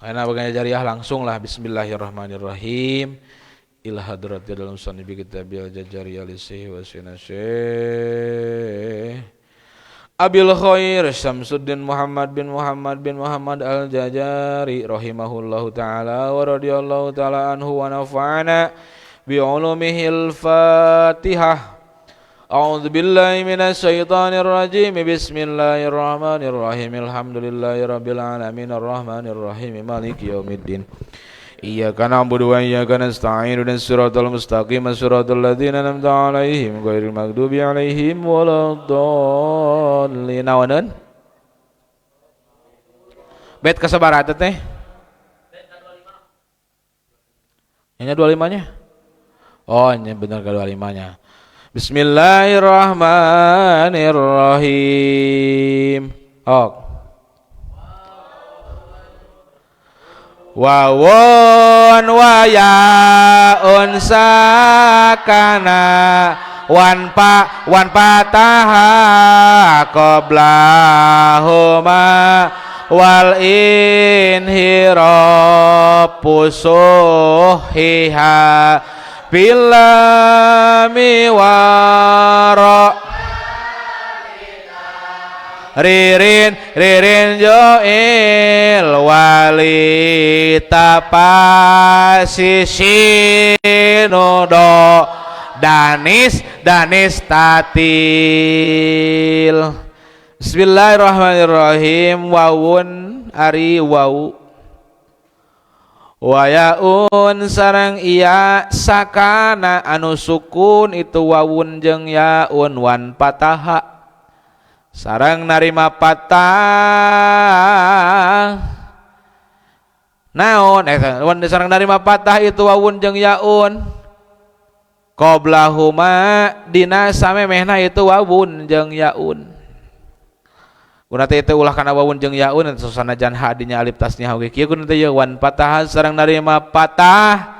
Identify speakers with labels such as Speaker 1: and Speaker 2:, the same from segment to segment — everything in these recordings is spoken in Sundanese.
Speaker 1: Ayeuna bagian jariah langsung lah bismillahirrahmanirrahim. Ila hadrati dalam sani bi kitabil jajariyah lisih wa sinasih. Abil Khair Syamsuddin Muhammad bin Muhammad bin Muhammad Al-Jajari rahimahullahu taala wa radhiyallahu taala anhu wa nafa'ana bi ulumihil Fatihah. A'udzu billahi minasyaitonir rajim. Bismillahirrahmanirrahim. Alhamdulillahi rabbil alamin arrahmanir rahim maliki yaumiddin. Iyyaka na'budu wa iyyaka nasta'in ihdinas siratal mustaqim siratal ladzina an'amta 'alaihim ghairil maghdubi 'alaihim waladdallin. Naoneun? Bet kasabaraha teh? Nya 25 nya? Oh, nya bener ka 25 nya. Bismillahirrahmanirrahim. Ok. Wawun wayaun sakana wan pa wan pataha qoblahuma wal inhirafu suhiha bilami wara ririn ririn joil wali tapasi sinudo danis danis tatil. Bismillahirrahmanirrahim. Wawun ari wawu wayaun sareng iya sakana anu sukun itu wawun jeung yaun wan pataha sareng narima patah naon wan sareng narima patah itu wawun jeung yaun qoblahuma dina samemehna itu wawun jeung yaun. Guna teh itu ulah kana wawun jeung yaun sanajan hadinya alif tasniah oge kieu guna teh wan patah sareng narima patah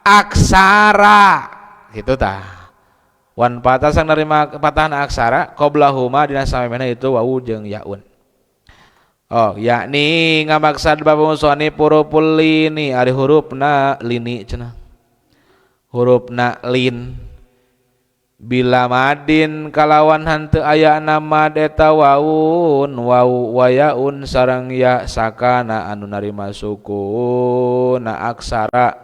Speaker 1: aksara kitu tah. Wan patah sang narima patahan aksara qoblahuma dina samemehna itu wawu jeung yaun. Oh, yakni ngamaksad bab musannif huruful lini ari hurufna lini cenah. Hurufna lin bila madin kalawan henteu aya mad eta wawun wawu wayaun sareng ya sakana anu narima sukun aksara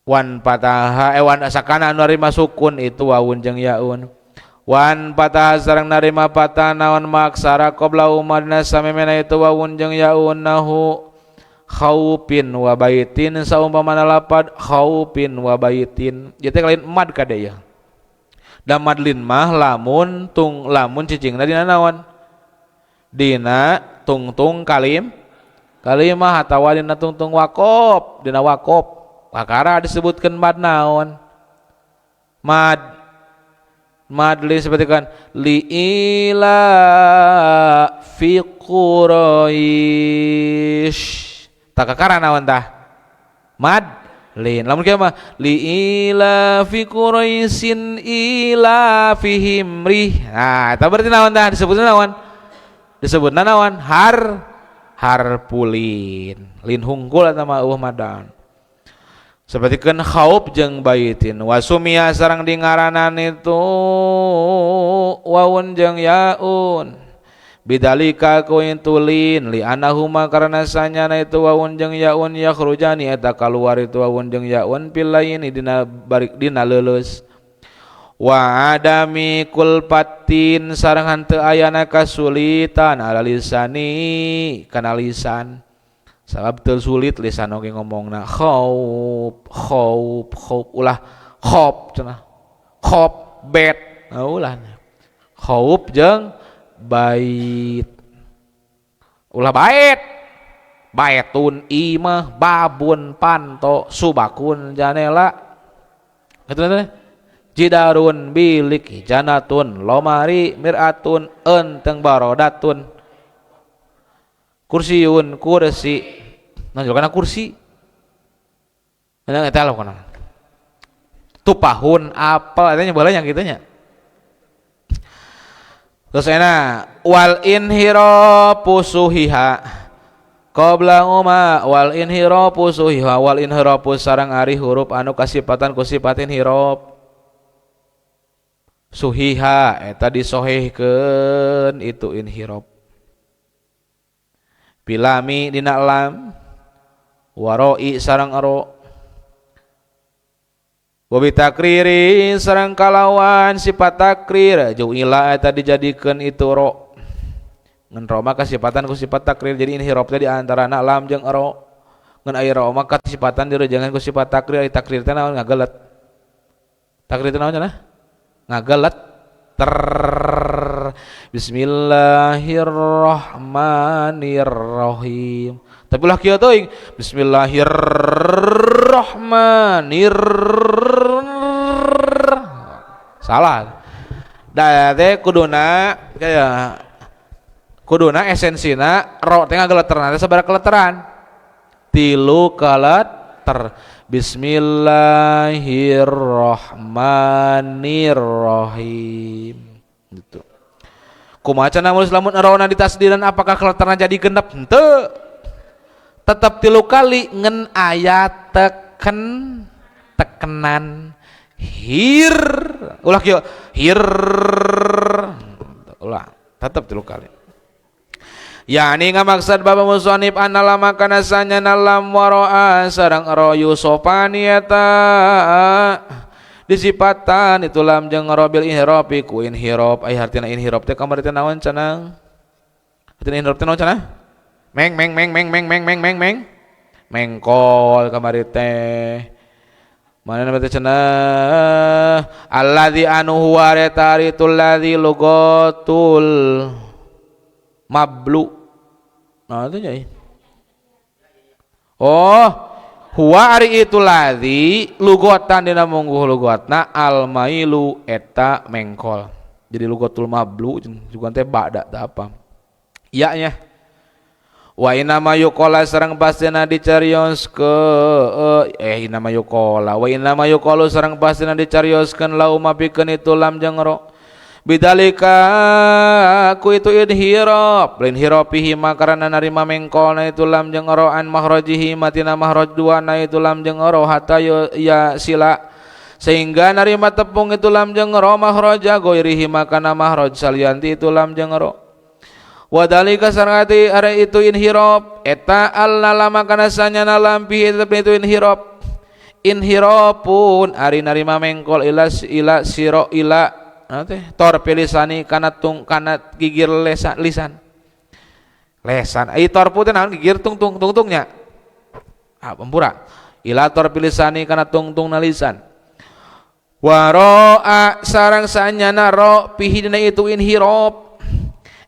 Speaker 1: wan pataha wan sakana anu narima sukun itu wawun jeung yaun wan pataha sareng narima patah naon maksara qabla umadna samemena itu wawun jeung yaun nahu khaupin wa baitin saumpamana lapad khaupin wa baitin ieu teh lain mad kade ya da madlin mah lamun tung lamun cicingna dina naon dina tungtung kalim kalimah atawa dina tungtung wakop dina wakop kakara disebutkan mad naon mad madli seperti kan li ila fi Quraisy tak kakara naon tah mad lin lamun kieu mah li ila fi Quraisyin ila fihim rih. Nah eta berarti naon tah disebutna naon disebutna naon har harpulin lin hungkul eta mah eueuh madan. Seperti kan khauf jeung baitin wasumia sareng dingaranan itu wawun jeung yaun bidalika ku intulin li anahuma karena sanyana itu wawun jeung yaun yakhrujani eta kaluar itu wawun jeung yaun pilaini dina barik dina leuleus wa adami kulpatin sareng henteu ayana kasulitan ala lisani kana lisan. Sabab teu sulit lisan oge ngomongna khauf khauf khauf ulah khop cenah khop bet nah, ulah khauf jeung bait ulah bait baitun imah babun panto subakun janela kitu teh jidarun bilik janatun lomari miratun enteng barodatun kursiun kursi nah kana kursi eta lah kana tupahun apel eta nya baheula nya kitu nya. Terus enak wal inhirafu suhiha Qabla uma wal inhirafu suhiha wal inhirafu sareng ari huruf anu kasipatan ku sipatin hirab suhiha eta disohihkeun itu inhirab bilami dina lam waroi sareng ro wa bitakriri sareng kalawan sifat takrir ju'ila eta dijadikeun itu ro ngan ro mah kasipatan ku sifat takrir jadi inhirab teh di antarana lam jeung ro ngan aya ro mah kasipatan direjangan ku sifat takrir ari takrir teh naon ngagelet takrir teh naon cenah ngagelet ter. Bismillahirrahmanirrahim tapi ulah kieu teuing bismillahirrahmanir salah da teh kuduna kaya kuduna esensina ro teh ngageleterna teh sabaraha keleteran tilu keleter. Bismillahirrahmanirrahim gitu. Kumaha cenah nulis lamun rona ditasdidan apakah keleterna jadi genep henteu tetep tilu kali ngen aya teken tekenan hir ulah kieu hir ulah tetep tilu kali. Yani ngamaksad bapa musonib analama kana sanyana lam waroa sareng ro yusofani eta disipatan itu lam jeung ro bil inhirafi ku inhiraf ai hartina inhiraf teh kamari teh naon cenah hartina inhiraf teh naon cenah meng meng meng meng meng meng meng meng meng mengkol kamari teh mana teh cenah alladzi anu huwa retaritul ladzi lugatul mablu. Nah itu nyai. Oh, huwa ari itu ladzi lugotan dina mungguh lugotna almailu eta mengkol. Jadi lugotul mablu juga teh ba'da teh apa? Iya nya. Wa inna ma yuqala sareng pastina dicarioskeun inna ma yuqala wa inna ma yuqalu sareng pastina dicarioskeun lauma pikeun itu lam jeung ro. Bidalika ku itu inhirab lain hirabihi makarana narima mengkolna itu lam jeung ro an mahrajihi matina mahraj dua na itu lam jeung ro hatta ya sila sehingga narima tepung itu lam jeung ro mahraja goirihi makana mahraj salianti itu lam jeung ro wadalika sareng are itu inhirab eta alla makana sanyana lam bihi tetep itu inhirab inhirabun ari narima mengkol ila ila siro ila teh tor pilisani kana tung kana gigir lesan lisan lesan ai torpu teh naon gigir tungtung tungtungnya ah pempura ila tor pilisani kana tungtungna lisan wa roa sareng sanyana ro pihi dina itu inhirab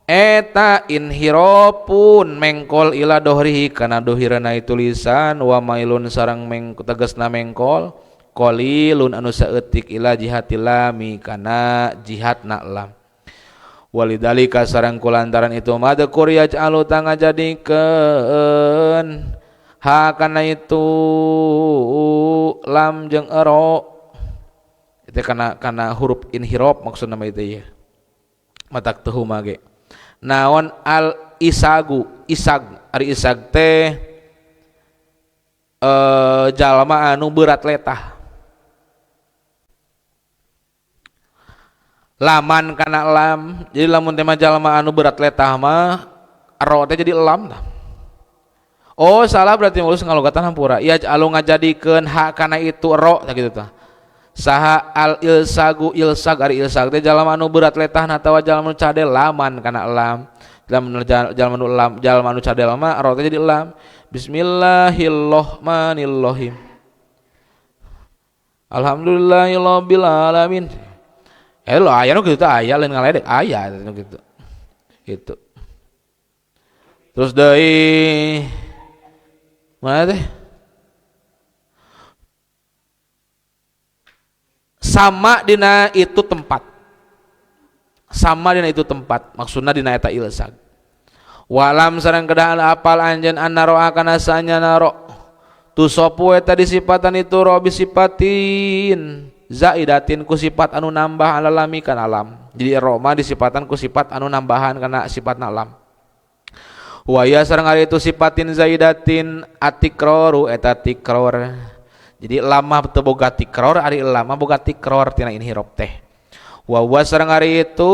Speaker 1: eta inhirabun mengkol ila dohrihi kana dohirana itu lisan wa mailun sareng meng tegasna mengkol qalilun anu saeutik ila jihatil lami kana jihadna lam walidalika sareng kulantaran itu madkur yaj'alu tanga jadikeun ha kana itu lam jeung ero itu kana kana huruf inhirab maksudna mah itu ya matak teu mage naon al isagu isag ari isag teh jalma anu berat letah laman kana lam jadi lamun teh mah jalma anu berat letah mah ro teh jadi lam tah. Oh salah berarti mulus ngalogatan hampura ya alu ngajadikeun ha kana itu ro tah kitu tah saha al ilsagu ilsag ari ilsag teh jalma anu berat letah atawa jalma anu cadel laman kana lam jalma anu lam jalma anu cadel mah ro teh jadi lam. Bismillahirrahmanirrahim alhamdulillahirabbil alamin. Lo aya nu kitu teh aya lain ngaledek aya nu kitu. Gitu. Terus deui mana teh? Sama dina itu tempat. Sama dina itu tempat, maksudna dina eta ilsag. Walam sareng kedah apal anjeun annaroa kana sanyana ro. Tusopu eta disipatan itu ro bisipatin zaidatin ku sifat anu nambah alalami kana alam. Jadi ro mah disipatan ku sifat anu nambahan kana sifatna alam. Wa ya sareng ari itu sipatin zaidatin atikraru eta tikror. Jadi lama teu boga tikror ari lama boga tikror tina inhirop teh. Wa wa sareng ari itu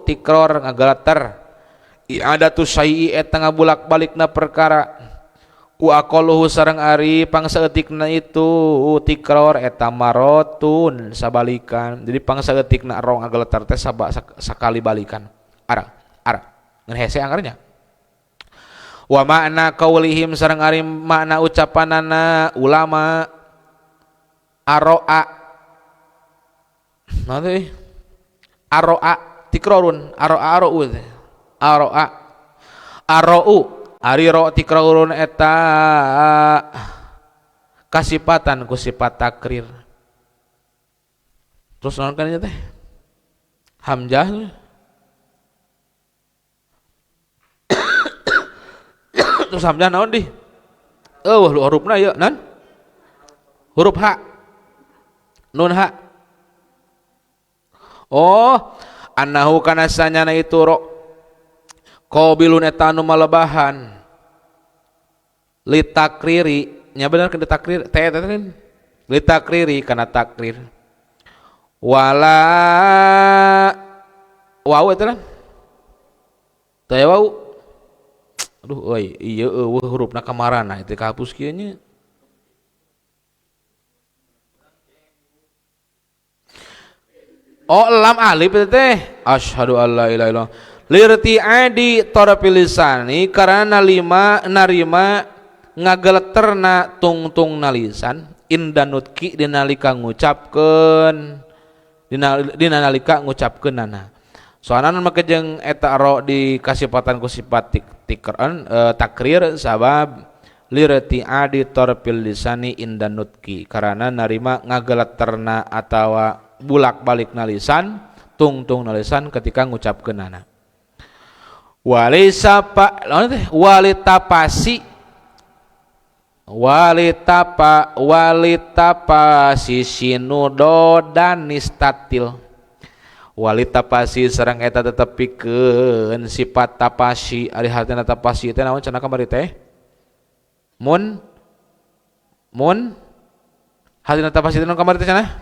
Speaker 1: tikror ngagalater. I'adatu syai'i eta ngabulak-balikna perkara. Wa aqalluhu sareng ari pangsaeutikna itu tikror eta marotun sabalikan. Jadi pangsaeutikna ro ngageletar teh sakali balikan. Ara ara ngan hese anggarnya. Wa makna qaulihim sareng ari makna ucapanana ulama aroa naon teh aroa tikrorun aroa arou aroa arou ari ro tikrorun eta kasipatan ku sifat takrir. Terus naon kan ieu teh hamzah terus hamzah naon di? Eueuh lu hurufna ieu nan? Huruf H. Nun H. Oh, annahu kana sanyana itu ro qabilun eta anu malebahan litakriri nya bener kana takrir teh teh litakriri kana takrir wala wau eta kan teh wau. Aduh euy ieu eueuh hurufna kamarana itu kahapus kieu nya. Oh lam alif teh asyhadu alla ilaha illallah lirtiadi tarafil lisani karena lima narima ngageleterna tungtungna lisan inda nutki dinalika ngucapkeun dina nalika ngucapkeunana. Soalna make jeung eta ro dikasipatan ku sifat tikran takrir sabab lirtiadi tarfil lisani inda nutki karena narima ngageleterna atawa bulak-balikna lisan tungtungna lisan ketika ngucapkeunana. Walisapa lawan teh walitapasi walitapa walitapasi sinudodanis tatil walitapasi sareng eta tetepikeun sifat tapasi ari hartina tapasi teh naon cenah kamari teh mun mun hartina tapasi teh naon kamari teh cenah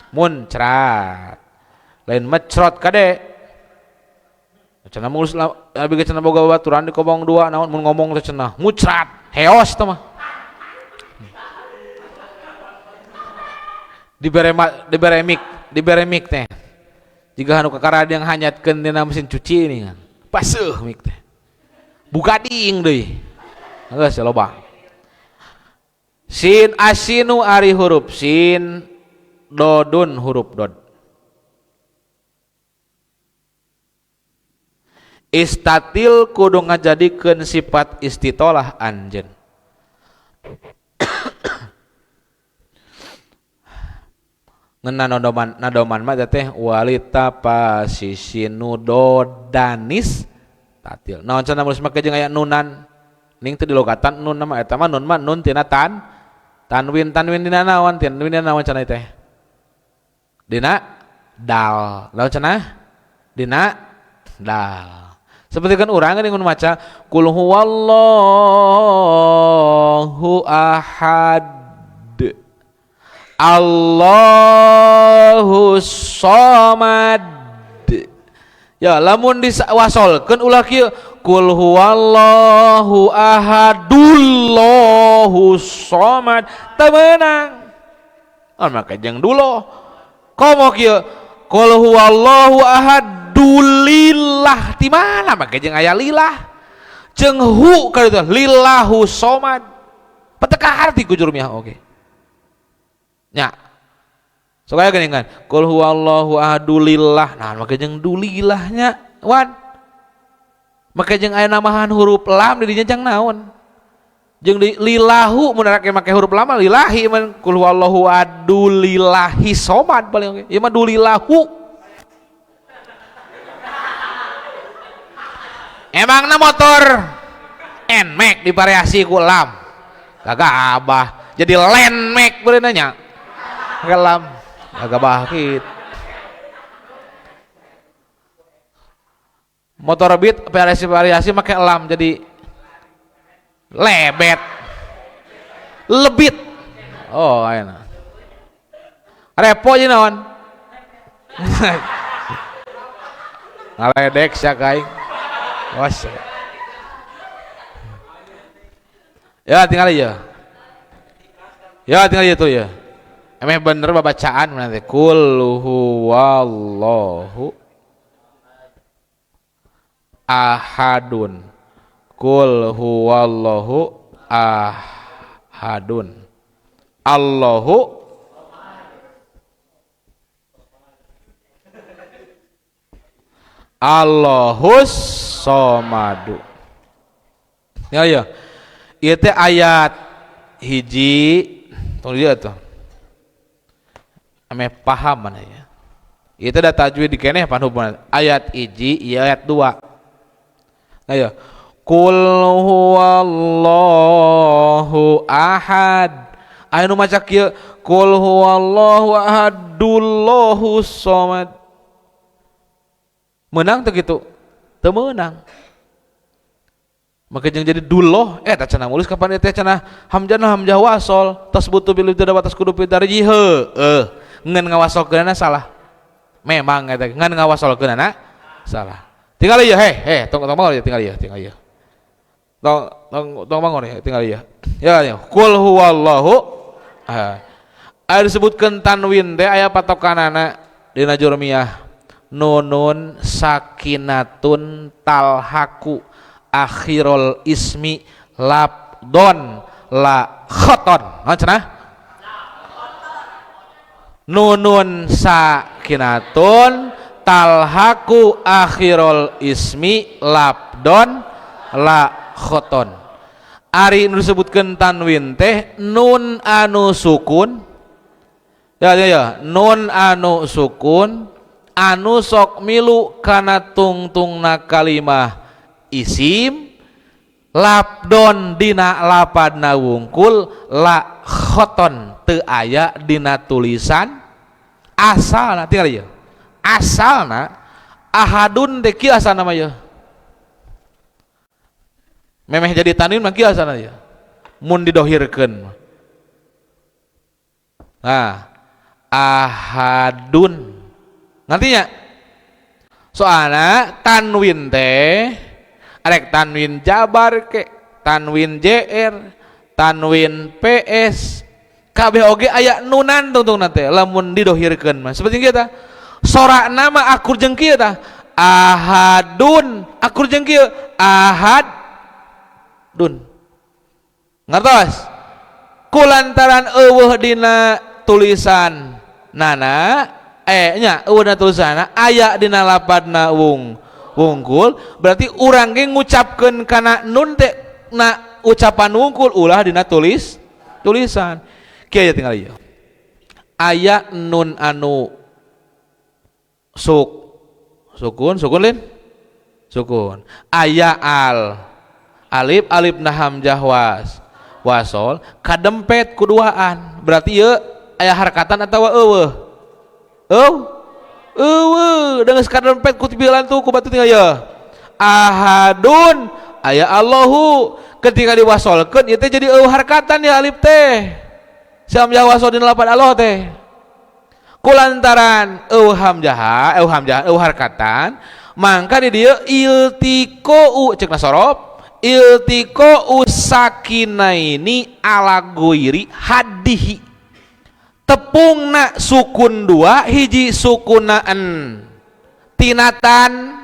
Speaker 1: muncrat lain mecrot kade cenah mulus abi ge cenah boga babaturan di kobong dua naon mun ngomong teh cenah mucrat heos teh mah dibere mik teh jika anu kakara yang hanyatkeun dina mesin cuci ini kan paseuh mik teh bugading deui geus loba sin asinu ari huruf sin dodun huruf dod istatil kudu ngajadikeun sifat istitolah anjeun. Ngeuna nadoman nadoman mah teh walita pasisinudodanis tatil. Naon cenah mulus make jeung aya nunan ning teu dilogatan nun mah eta mah nun mah nun tina tan tanwin tanwin dina naon tanwin dina naon cenah teh dina dal naon cenah dina dal. Seperti kan urang geuning mun maca qul huwallahu ahad Allahu somad. Ya lamun diwasolkeun ulah kieu qul huwallahu ahadullahu somad teu meunang. Ah make jeung dulo. Komo kieu qul huwallahu ahadulillah ti mana make jeung aya lillah. Jeung hu ka ditu lillahu somad. Peteka harti ku jurmiah oge. Nya. Sok aya geuning kan qul huwallahu ahadulillah. Nah make jeung dulilahnya wan. Make jeung aya namahan huruf lam di dinya jang naon? Jeung di lilahu mun rek make huruf lam lillahi mun qul huwallahu adulillahi somad paling oge. Ieu mah dulilahu. Emangna motor Nmax divariasi ku lam. Kagak abah. Jadi Landmax beureuh nya. Make lam. Kagak bah kitu. Motor beat variasi-variasi make lam jadi Lebet. Lebit. Oh, ayeuna. Repo jeung naon? Ngaledek sia ka aing. Was. Ya tinggal ya. Ya tinggal itu ya. Emeh bener babacaan nanti kul huwallahu ahadun. Kul huwallahu ahadun. Allahu Allahus somadu. Ya ya. Ieu teh ayat hiji tong dieu tuh. Ame paham mana ya. Ieu teh da tajwid keneh pan hubungan ayat hiji ieu ayat 2. Nah ya. Qul huwallahu ahad. Aya nu maca kieu qul huwallahu ahadullahu somad. Menang teu kitu? Teu meunang. Maka jeung jadi duloh eta cenah mulus kapan teh cenah hamzahna hamzah wasol tasbutu bil ibtida wa taskudu fi tarjih heueuh ngan ngawasolkeunana salah. Memang eta ngan ngawasolkeunana salah. Tinggal ieu heh heh tong tong bangun tinggal ieu tinggal ieu. Tong tong tong bangun ya tinggal ieu. Ya ya qul huwallahu ahad. Aya disebutkeun tanwin teh aya patokanana dina jurmiyah. Nunun sakinatun talhaku akhirul ismi labdon la khoton. Naon cenah? Nunun sakinatun talhaku akhirul ismi labdon la khoton. Ari nu disebutkeun tanwin teh nun anu sukun. Ya ya ya, nun anu sukun anu sok milu kana tungtungna kalimah isim labdon dina lapadna wungkul la khoton teu aya dina tulisan asalna tinggal ieu asalna ahadun teh kieu asalna mah ieu memeh jadi tanwin mah kieu asalna ieu mun didohirkeun nah ahadun nantinya soalna tanwin teh arek tanwin jabar ke tanwin JR tanwin PS kabeh oge aya nunan tungtungna teh lamun didohirkeun mah seperti kieu tah sorakna mah akur jeung kieu tah ahadun akur jeung kieu ahadun ngartos kulantaran eueuh dina tulisan nana nya eueuh dina tulisanna aya dina lapadna wungkul berarti urang ge ngucapkeun kana nun teh na ucapan wungkul ulah dina tulisan kieu aya tinggal ieu aya nun anu sukun sukun lin sukun aya al alif alif na hamzah wasol kadempet kuduaan berarti ieu aya harkatan atawa eueuh eueuh geus kadempet ku tibilan tuh ku batu tinggal ieu ahadun aya Allahu ketika diwasolkeun ieu teh jadi eueuh harkatan ya alif teh si hamzah wasol dina lapan Allah teh kulantaran eueuh hamzah eueuh harkatan mangka di dieu iltiqau ceuk nasorob iltiqau sakinaini ala ghairi hadihi tepungna sukun dua hiji sukuna en tinatan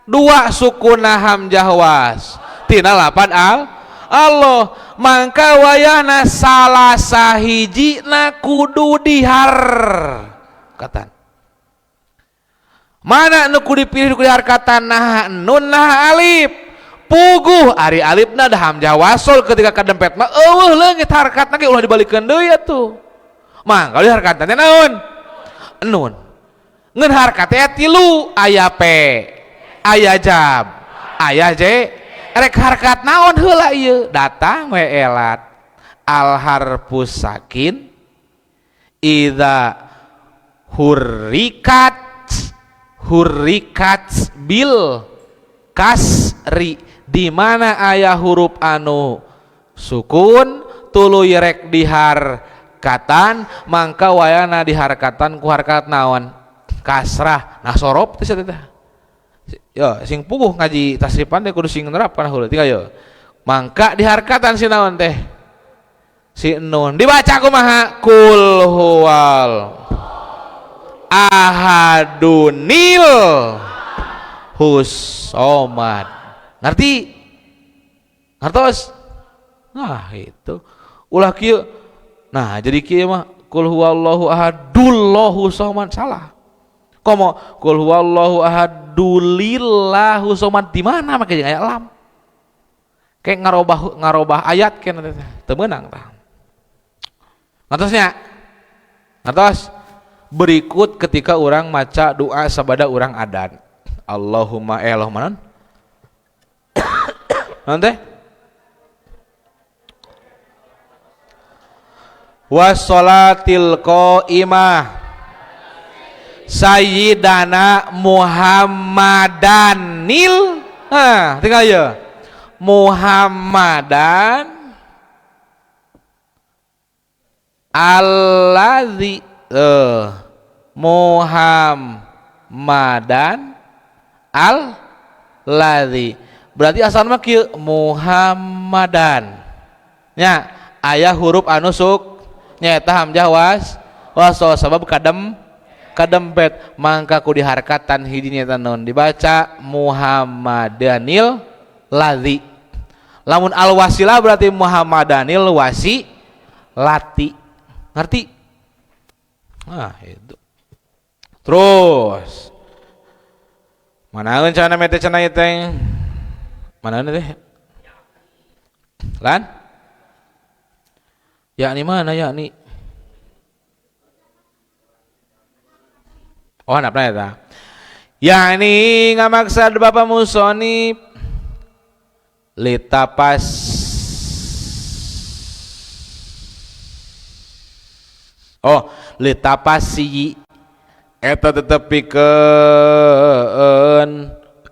Speaker 1: dua sukuna hamzah was tina lapan al Allah mangka wayahna salah sahijina kudu diharkatan mana nu kudu dipilih kudu diharkatan nah nun nah alif puguh ari alifna da hamzah wasol ketika kadempet mah eueuh leungit harkatna ge ulah dibalikeun deui atuh mangka diharkatan teh naon nun ngeun harkat teh tilu aya p aya jab aya j rek harkat naon heula ieu datang we elat al harfus sakin idza hurrikat hurrikat bil kasri di mana aya huruf anu Sukun tuluy rek diharkatan mangka wayana diharkatan ku harkat naon? Kasrah. Nah sorop teh teh. Yo sing puguh ngaji tasripan teh kudu sing nerap kana heula tinggal yo. Mangka diharkatan si naon teh? Si nun. Dibaca kumaha? Kul huwal ahadunil husomad. Ngerti? Ngertos? Nah itu. Ulah kieu. Nah jadi kieu mah kul huwallahu ahadullahu somad salah. Komo kul huwallahu ahadulillahu somad di mana make jeung aya lam. Kayak ngarobah ayat keneh teh teu meunang tah. Ngertosnya? Ngertos? Berikut ketika orang maca doa sabada orang adan. Allahumma Allahumma non? Non teh? Wassalatil qa'imah Sayyidana Muhammadanil. Nah, tinggal ya. Muhammadan alladzi Muhammadan alladzi. Berarti asal mah kieu Muhammadan. Nya aya huruf anu suk nyaeta hamzah was wasol sabab kadem kadempet mangka ku diharkatan hiji nyaeta nun dibaca Muhammadanil ladzi. Lamun al wasilah berarti Muhammadanil wasilati. Ngerti? Nah, itu. Terus manaeun cenah mete cenah ieu teh? Manaeun teh? Lan? Yakni mana yakni? Oh, handapna eta. Yakni ngamaksad Bapak musonib litapas oh litapasi eta tetepikeun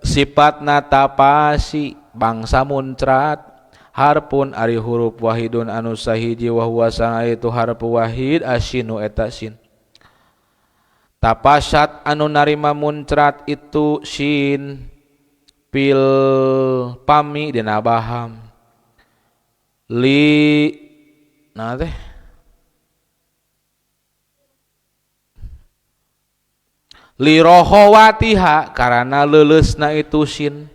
Speaker 1: sifatna tapasi bangsa muncrat harpun ari huruf wahidun anu sahiji wa huwa sana itu harfu wahid asyinu eta sin tapasat anu narima muncrat itu sin pil pami dina baham li nah teh li rohowatiha karena leuleusna itu sin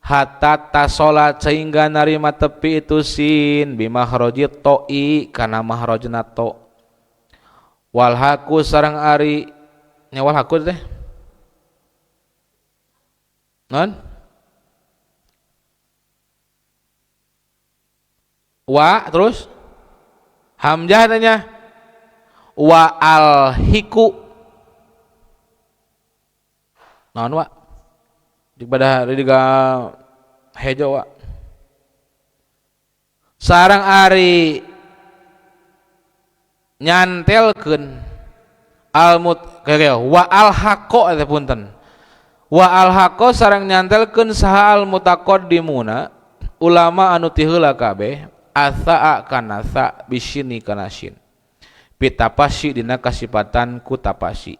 Speaker 1: hatta tasolat sehingga narima tepi itu sin bimakhroji to'i kana mahrojna to wal haku sareng ari nya wal haku teh non wa terus hamzah tanya wa alhiku naon wa di pada hari diga hejo wa sareng ari nyantelkeun almut kaya wa alhaqo teh punten wa alhaqo sareng nyantelkeun saha al mutaqaddimuna ulama anu ti heula kabeh atha kana tha bisini kana sin pitapasi dina kasipatan ku tapasi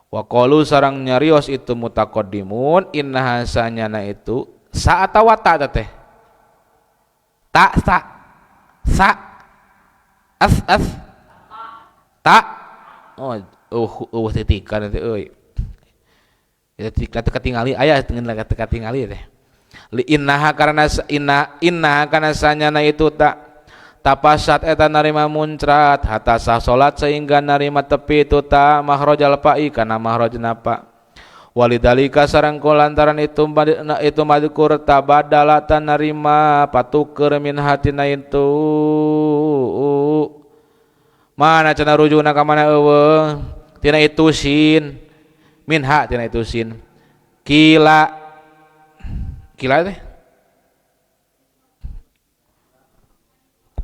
Speaker 1: wa qalu sareng nyarios itu mutaqaddimun inna hasanyana itu sa atawa ta teh ta sa sa as as ta oh titikan teh euy eta katingali aya teu katingali teh li innaha karena inna karena sanyana itu tak tapasat eta narima muncrat hatta sah salat sehingga narima tepi itu ta mahrojal pa'i kana mahrojna pa walidalika sareng lantaran itu itu madkur tabadala narima patuker min hatina itu mana cenah rujukna ka mana eueuh tina itu sin minha tina itu sin kila kila teh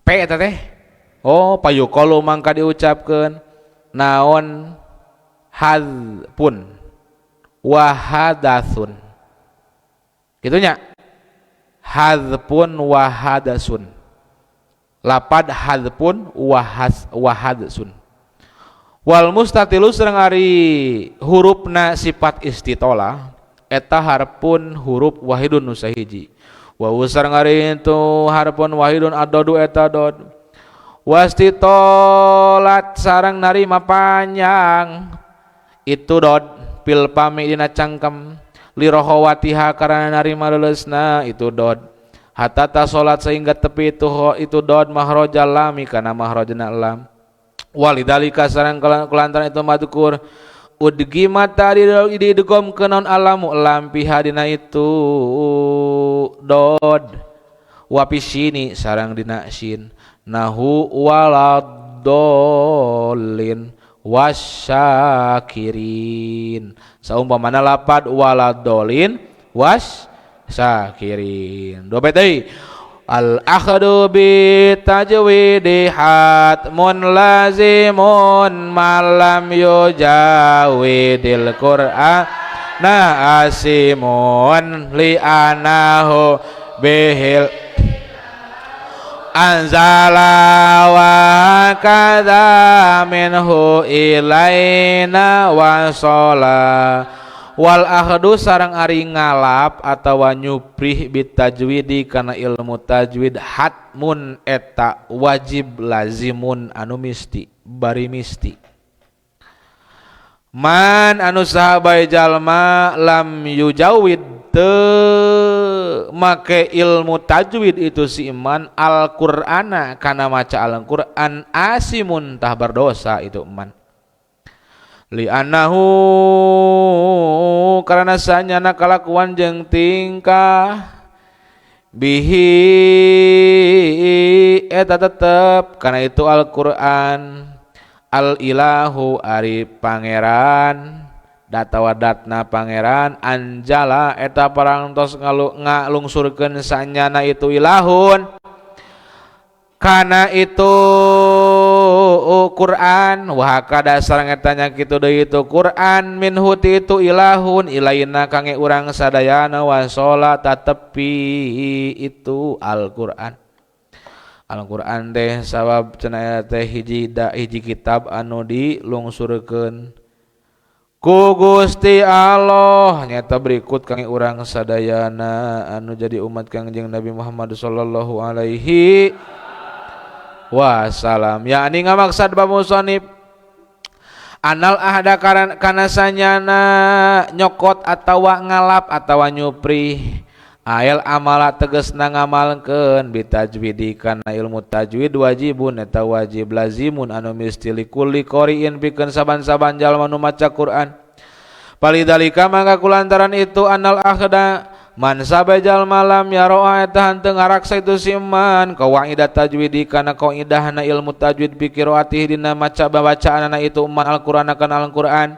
Speaker 1: P eta teh oh payuqalu mangka diucapkeun naon hadpun wa hadasun kitu nya hadpun wa hadasun Lapad hadpun wahas wahadsun. Wal mustatilu sareng ari hurufna sifat istitolah eta harpun huruf wahidun nu sahiji. Wa sareng ari itu harpun wahidun adodu eta dod. Wastitolat sareng narima panjang itu dod pil pami dina cangkem lirohowatiha karana narima leuleusna itu dod hatta ta salat sehingga tepi itu dod mahrajal lami kana mahrajna lam. Walidalika sareng kulantaran itu madkur udgima tadi didegom kenon alamu lam piha dina itu dod wapisini sareng dina sin nahu waladolin wasyakirin saumpamana lapad waladolin wasyakirin. Dua bait deui. Al akhdu bi tajwidi hatmun lazimun malam yujawidil qur'an na asimun li anahu bihil anzala wa kadza minhu ilaina wa shola. Wal akhdu sareng ari ngalap atawa nyuprih bitajwidi kana ilmu tajwid hatmun eta wajib lazimun anu misti bari misti. Man anu sahabai jalma lam yujawid teu make ilmu tajwid itu si iman Al-Qur'ana kana maca Al-Qur'an asimun tah berdosa itu iman. Li'annahu karena sanyana kalakuan jeung tingkah bihi eta tetep kana itu Al-Qur'an al-ilahu ari pangeran datawadatna pangeran anjala eta parangtos ngalungsurkeun sanyana itu ilahun kana itu Quran wa hakada sareng eta nya kitu deui itu Quran minhu ti itu ilahun ilaina kange urang sadayana wa sholat tatepi itu Al-Qur'an. Al-Qur'an teh sabab cenah teh hiji da hiji kitab anu dilungsurkeun ku Gusti Allah nyata berikut kange urang sadayana anu jadi umat Kangjeng Nabi Muhammad sallallahu alaihi wasalam. Yakni ngamaksad pamusonib anal ahda kana sanyana nyokot atawa ngalap atawa nyuprih ayal amala tegesna ngamalkeun bitajwidi kana ilmu tajwid wajibun eta wajib lazimun anu misti likulli qari'in pikeun saban-saban jalma nu maca Quran. Palidalika mangka kulantaran itu anal ahda man sabe jalma lam yaro'a eta henteu ngaraksa itu si man qawaidat tajwidi kana qaidahna ilmu tajwid bi qiraatihi dina maca babacaanana itu man Al-Qur'an kana Al-Qur'an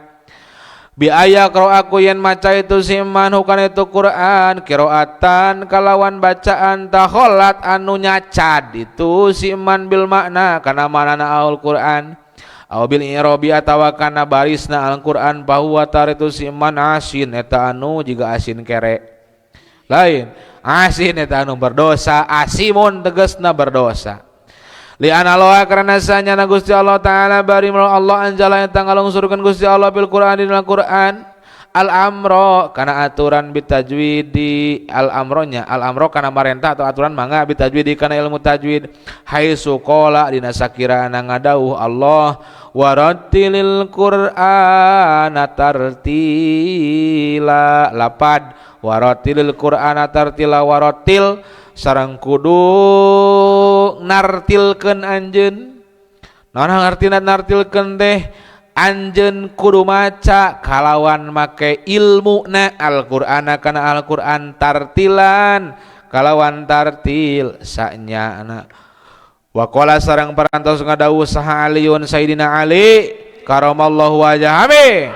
Speaker 1: bi aya qira'aku yen maca itu si man hukana itu Qur'an qira'atan kalawan bacaan takholat anu nyacad itu si man bil makna kana maknana Al-Qur'an aw bil i'rabi atawa kana barisna Al-Qur'an bahwa tar itu si man asin eta anu jiga asin kere lain asin eta anu berdosa asimun tegasna berdosa. Li analoa karena sanyana Gusti Allah Ta'ala bari Allah anjala eta ngalungsurkeun Gusti Allah bil Qur'an dina Qur'an al amro kana aturan bitajwidi al amronya al amro kana marentah atau aturan mangga bitajwidi kana ilmu tajwid haitsu qala dina sakirana ngadauh Allah warattilil Qur'ana tartila lapad warattilil Qur'ana tartila warattil sareng kudu nartilkeun anjeun naon artina nartilkeun teh anjeun kudu maca kalawan make ilmuna Al-Qur'ana kana Al-Qur'an tartilan kalawan tartil sanyana. Wa qala sareng parantos ngadawuh saha Aliun Sayyidina Ali karamallahu wajhahu amin.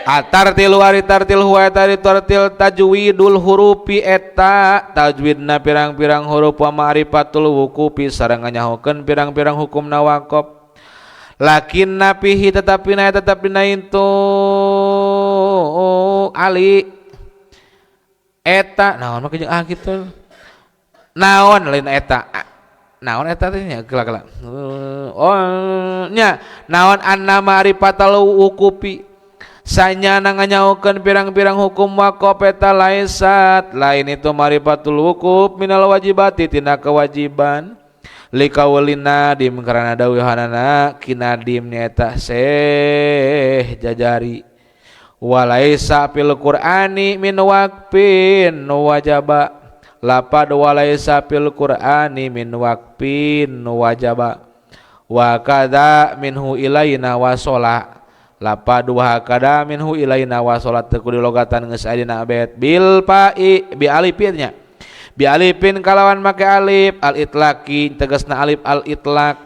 Speaker 1: Atartil wari tartil huwa tartil tajwidul hurufi eta tajwidna pirang-pirang huruf wa ma'rifatul wuqufi sareng nganyahokeun pirang-pirang hukumna waqaf. Lakin napihi tetapi na tetap dina itu Ali eta naon mah jeung ah kitu naon lain eta Naon eta teh nya kela-kela. Oh nya naon anna ma'rifatal wuqufi sanyana nganyaokeun pirang-pirang hukum waqaf eta laisat lain itu ma'rifatul wuquf minal wajibati tina kewajiban likaulin nadim karana dawuhanana kinadim nyaeta Syekh Jajari walaisa fil Qur'ani min waqfin wajaba lapad walaisa fil Qur'ani min waqfin wajaba wa kadza minhu ilaina wasola lapad wa kadza minhu ilaina wasola teu kudu logatan geus aya dina bait bil fa'i bi alifin nya bi alifin kalawan make alif al itlaqi tegasna alif al itlaq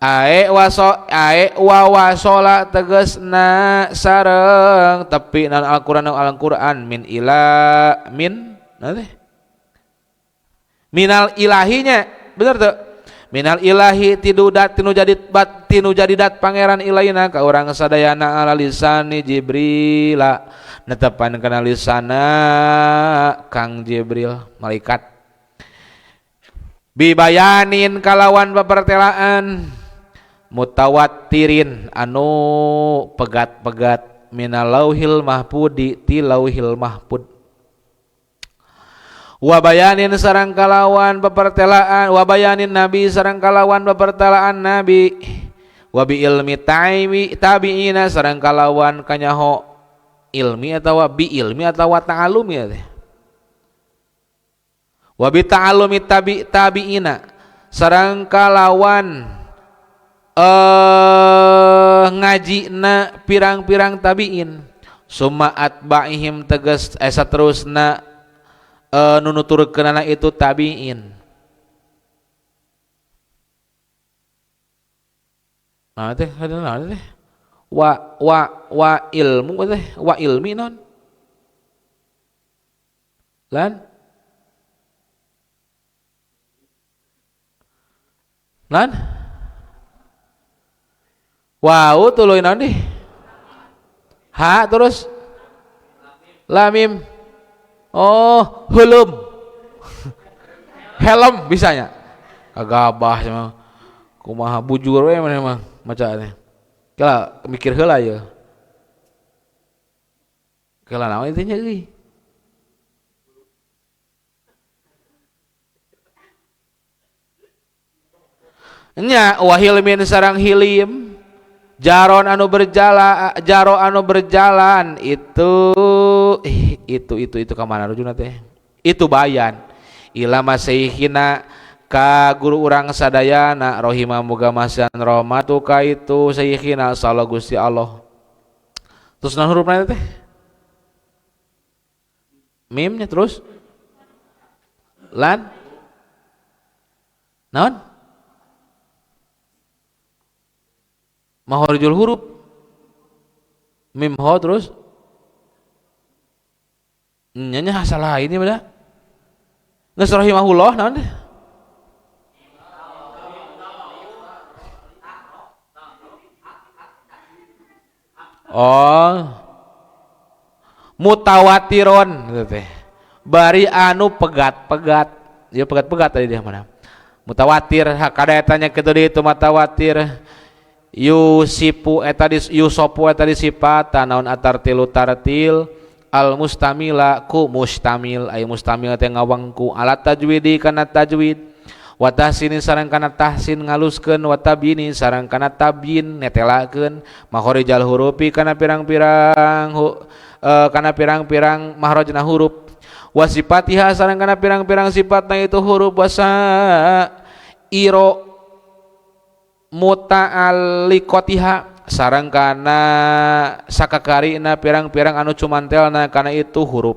Speaker 1: ae waso ae wa wasola tegasna sareng tepi nan Al-Qur'an Al-Qur'an min ila min naon teh minal ilahinya bener tuh minal ilahi tidudat tinu jadi bat tinu jadidat pangeran ilaina ka urang sadayana ala lisani Jibrila netepan kana lisana Kang Jibril malaikat bibayanin kalawan papertelaan mutawatirin anu pegat-pegat minal lauhil mahfudi ti lauhil mahfud wabayanin sareng kalawan pepertelaan wabayanin nabi sareng kalawan pepertelaan nabi wabi ilmi taimi tabiina sareng kalawan kanyaho ilmi atawa bi ilmi atawa ta'alumi ya teh wabi ta'alumi tabi tabiina sareng kalawan ngajina pirang-pirang tabiin summa atba'ihim tegas saterusna nunuturkeunana itu tabiin. Nah teh naon teh wa wa wa ilmu teh wa ilmi naon lan lan wau tuluy naon dih ha terus lamim oh helm helm bisanya kagabah mah kumaha bujur we maneh mah macaane kala mikir heula ye kala naon teh nya euy nya wahilmin sareng hilim jaron anu berjalan jaro anu berjalan itu ka mana rujuna teh itu bayan ila masihina ka guru urang sadayana rohima muga masihan rahmatu ka itu sayyidina sallallahu Gusti Allah. Terus naon hurufna teh mimnya terus lan naon mahorijul huruf mim ho terus nya salah ini beda geus rahimahullah naon teh oh mutawatiron gitu teh bari anu pegat-pegat ya pegat-pegat tadi dia mana mutawatir hakada eta nya kitu di itu mutawatir yusipu eta dis yusopu eta disifatan naon atartilu tartil al mustamila ku mustamil ay mustamil teh ngawangku alat tajwidi kana tajwid wa tahsini sareng kana tahsin ngaluskeun wa tabyini sareng kana tabyin netelakeun makhorijal hurufi kana pirang-pirang kana pirang-pirang mahrajna huruf wa sifatiha sareng kana pirang-pirang sifatna itu huruf wasa iro muta'alliqatiha sareng kana sakakarina pirang-pirang anu cumantelna kana itu huruf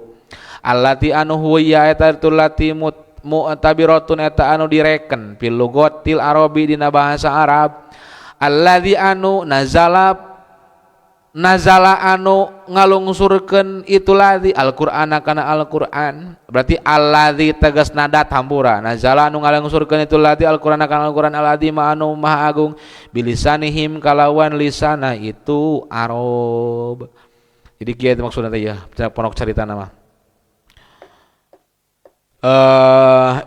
Speaker 1: allati anu huwa eta tulati mu'tabiratun eta anu direken fil lugatil arabi dina bahasa Arab alladzi anu nazala nazala anu ngalungsurkeun itu ladzi Al-Qur'ana kana Al-Qur'an berarti alladzi tegas nada hampura nazala anu ngalungsurkeun itu ladzi Al-Qur'ana kana Al-Qur'an alladzi ma anu maha agung bilisanihim kalawan lisana itu Arab. Jadi kieu maksudna teh ya pondok carita nama.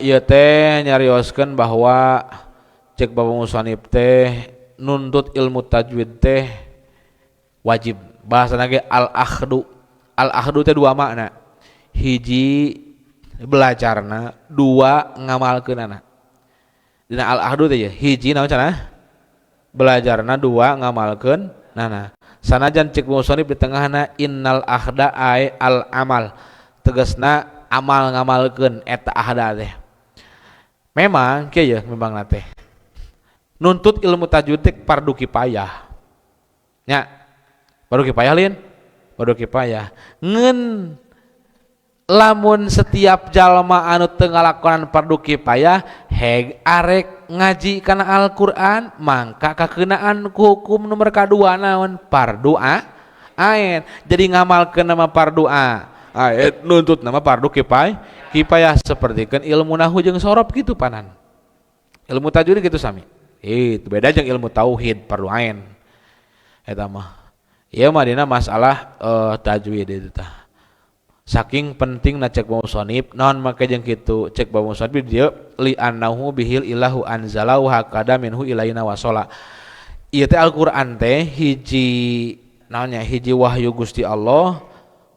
Speaker 1: Ieu teh nyarioskeun bahwa cek Bapak Musonif teh nuntut ilmu tajwid teh wajib. Bahasana ge al-akhdu. Al-akhdu teh dua makna. Hiji belajarna, dua ngamalkeunana. Dina al-akhdu teh hiji naon cenah? Belajarna, dua ngamalkeunana. Sanajan cek musonif di tengahna innal akhda ay al amal. Tegasna amal ngamalkeun eta ahda teh. Memang kieu ye memang teh. Nuntut ilmu tajwid teh fardu kifayah. Nya. Fardu kifayah lin? Fardu kifayah. Ngeun lamun setiap jalma anu teu ngalakonan fardu kifayah heg arek ngaji kana Al-Qur'an mangka kakeunaan ku hukum nomor kadua naon fardu ain. Jadi ngamalkeun nama fardu ain, nuntut nama fardu kifayah sapertikeun ilmu nahwu jeung sorof kitu panan. Ilmu tajwid kitu sami. Itu beda jeung ilmu tauhid fardu ain. Eta mah. Ieu mah dina masalah tajwid itu tah. Saking penting na cek musonif naon make jeung kitu cek musonif dieu li annahu bihil ilahu anzalahu hakada minhu ilaina wasola. Ieu teh Al-Qur'an teh hiji naonnya hiji wahyu Gusti Allah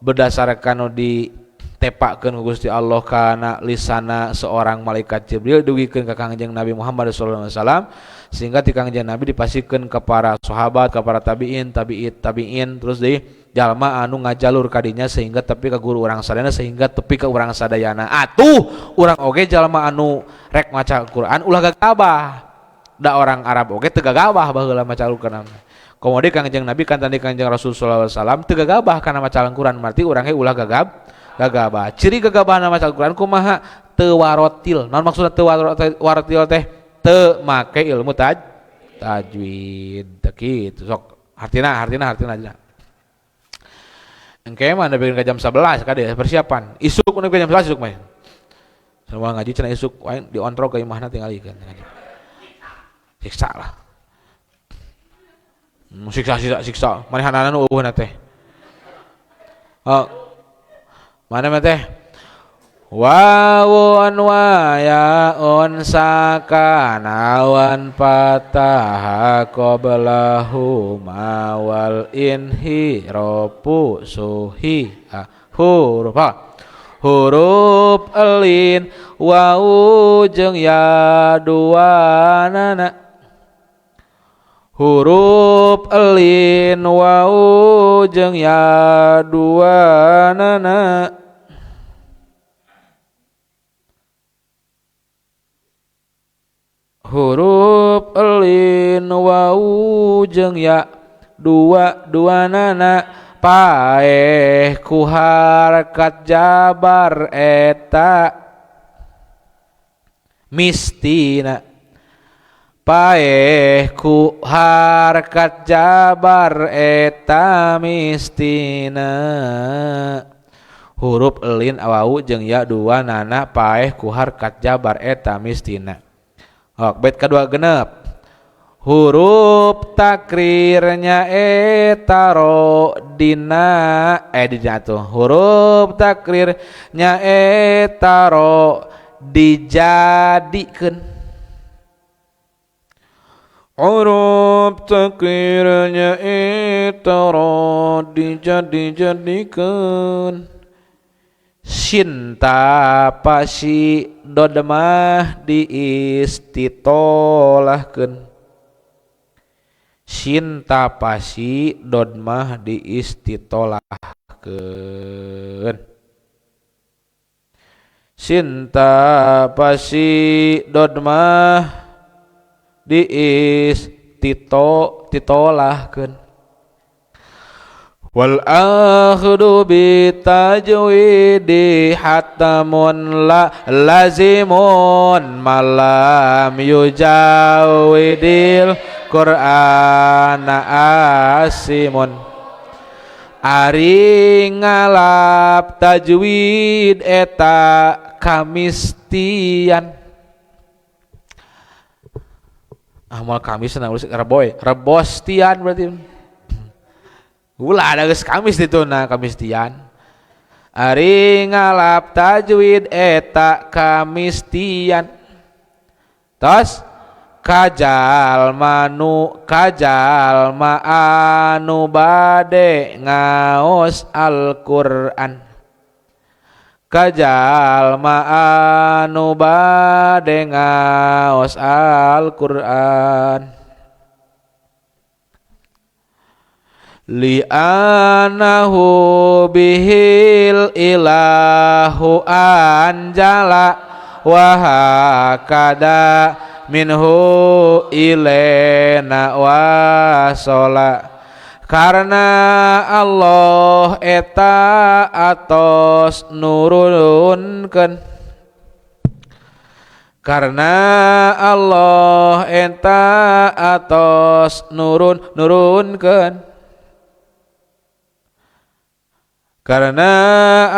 Speaker 1: berdasarkan nu ditepakeun ku Gusti Allah kana lisana seorang malaikat Jibril dugikeun ka Kangjeng Nabi Muhammad sallallahu alaihi wasallam sehingga ti Kangjeng Nabi dipasikeun ka para sahabat, ka para tabiin, tabiit, tabiin terus deui jalma anu ngajalur kadinya sehingga tepi ka guru urang sadayana sehingga tepi ka urang sadayana. Atuh urang oge jalma anu rek maca Al-Qur'an ulah gagabah. Da orang Arab oge teu gagabah baheula maca Al-Qur'an. Komo deui Kangjeng Nabi kan tadi Kangjeng Rasul sallallahu alaihi wasallam teu gagabah kana maca Al-Qur'an berarti urang ge ulah gagabah. Ciri gagabahna maca Al-Qur'an kumaha? Teu warotil. Naon maksudna teu warotil teh? Teu make ilmu tajwid. Teu kitu sok hartina. Engke mah nepi ka jam 11 kade persiapan. Isuk nepi ka jam 11 isuk mah. Semua ngaji cenah isuk wae diontrog ka imahna tingalikeun. Siksa lah. Siksa. Manehanana nu eueuhna teh. Oh. Mana mah teh? Wawun wa yaun sakanawan fataha qablahu ma wal inhirafu suhi huruf huruf elin wau jeung ya dua nana huruf elin wau jeung ya dua nana huruf elin wau jeung ya dua dua nana paeh ku harkat jabar eta mistina paeh ku harkat jabar eta mistina huruf elin wau jeung ya dua nana paeh ku harkat jabar eta mistina. Ok, bait kedua genep. Huruf takrirnya eta ro dina dina tuh. Huruf takrirnya eta ro dijadikeun.
Speaker 2: Huruf takrirnya eta ro dijadi-jadikeun.
Speaker 1: Sinta pasi dodmah diistitolahkeun. Sinta pasi dodmah diistitolahkeun. Sinta pasi dodmah diistitolahkeun. Wal akhdu bi tajwidi hatamun la lazimun malam yujawidil Qur'ana asimun. Ari ngalap tajwid eta kamistian. Ah moal kamis na urus reboy, rebostian berarti. Ulah ada geus Kamis dituna kamistian. Ari ngalap tajwid eta kamistian. Tos kajal manu kajal ma anu bade ngaos Al-Qur'an. Kajal ma anu bade ngaos Al-Qur'an. Li'annahu bihil ilahu anjala wa hakada minhu ilaina wasola. Karena Allah eta atos nurunkeun. Karena Allah eta atos nurunkeun. Karena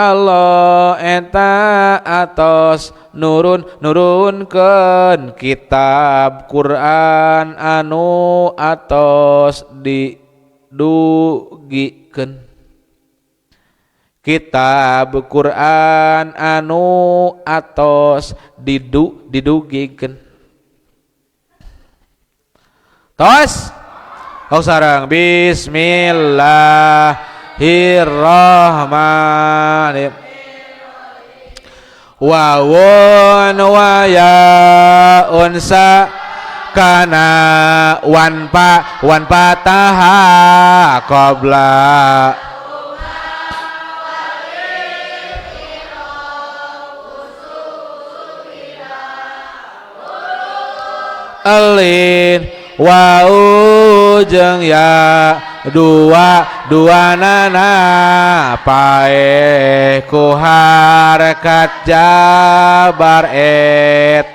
Speaker 1: Allah eta atos nurunkeun kitab Quran anu atos didugikeun. Kitab Quran anu atos didugikeun. Tos oh sareng bismillahirrahmanirrahim. Wawun wa ya unsa kana wan pa wan pataha qabla alin wau jeung ya dua dua nana pae ku harakat jabar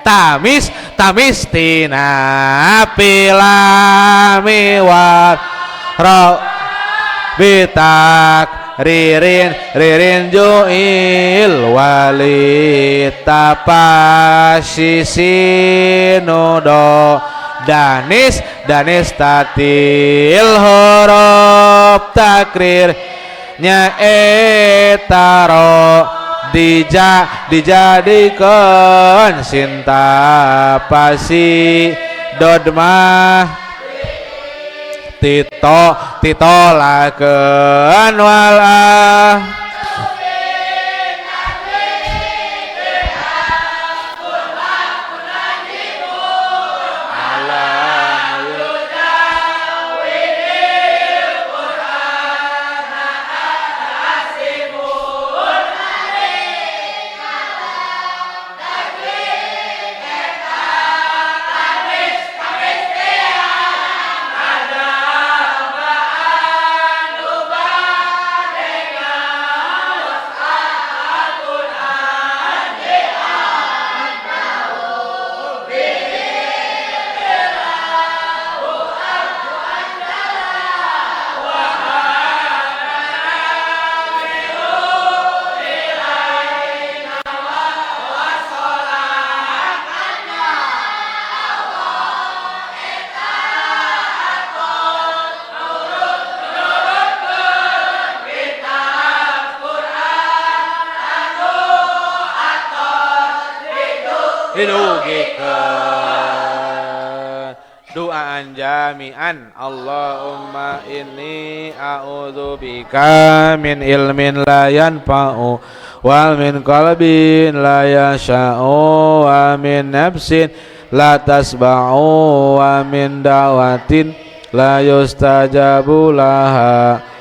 Speaker 1: tamis tamis tina pilami war ro bitak ririn ririn juil wali tapasisinudo danis danis tatil huruf takrir nya etaro dija dijadikeun sinta pasi dodmah tito titolakeun wala duaan jami'an. Allahumma inni a'udzubika min ilmin la yanfa'u wa min qalbin la yasha'u wa min nafsin la tasba'u wa min da'watin la yustajabu laha.